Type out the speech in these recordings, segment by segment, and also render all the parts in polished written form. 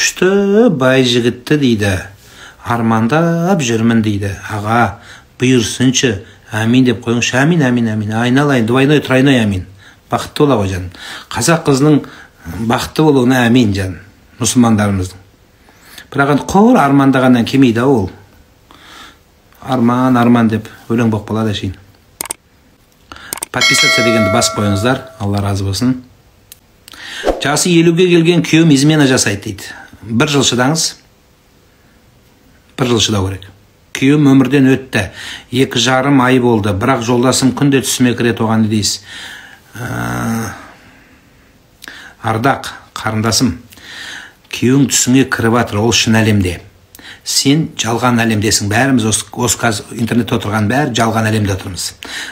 Күшті бай жігітті дейді, армандап жүрмін дейді. Аға, бұйырсыншы, әмин деп қойыңызшы. Әмин, әмин, әмин. Айналайын, двойной, тройной әмин. Бақытты бола ғой, жаным. Қазақ қызының бақытты болуына әмин, жаным, мұсылмандарымыздың. Бірақ енді құр армандағаннан келмейді ол. Арман, арман деп өлең болып қалады әшейін. Подписаться дегенді басып қойыңыздар, Алла разы болсын. Жасы 50-ге келген күйеуім измена жасайды дейді. Бір жыл шыдаңыз. Бір жыл шыдау керек. Күйеуім өмірден өтті. 2,5 ай болды. Бірақ жолдасым күнде түсіме кіреді, оған не дейсіз? Ардақ, қарындасым, күйеуің түсіңе кіріп жатыр, ол шын әлемде. Сен жалған әлемдесің. Бәріміз осы қазір интернетте отырған бәрі жалған әлемде отырмыз.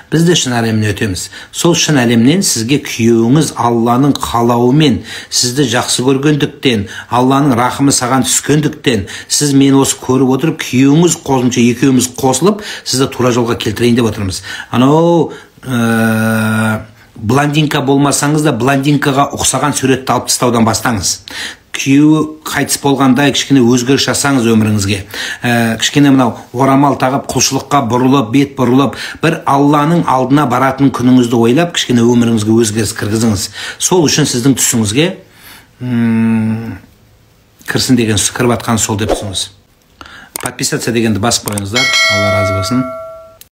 Біз де шын әлеміне өтеміз. Сол шын әлемнен сізге күйеуіңіз Алланың қалауымен, сізді жақсы көргендіктен, Алланың рахымы саған түскендіктен, сіз мені осы көріп отырып, күйеуіңіз қосымша екеуміз қосылып, сізді тура жолға келтірейін деп отырмыз. Анау блондинка болмасаңыз да, блондинкаға ұқсаған суретті алып тастаудан бастаңыз. Күйеуі қайтыс болғандай кішкене өзгеріс жасаңыз өміріңізге. Кішкене мынау орамал тағып, құлшылыққа бұрылып, бет бұрылып, бір Алланың алдына баратын күніңізді ойлап, кішкене өміріңізге өзгеріс кіргізіңіз. Сол үшін сіздің түсіңізге кірсін деген, кіріп жатқан сол деп түсіңіз. Подписаться дегенді басып қойыңыздар, Алла разы болсын.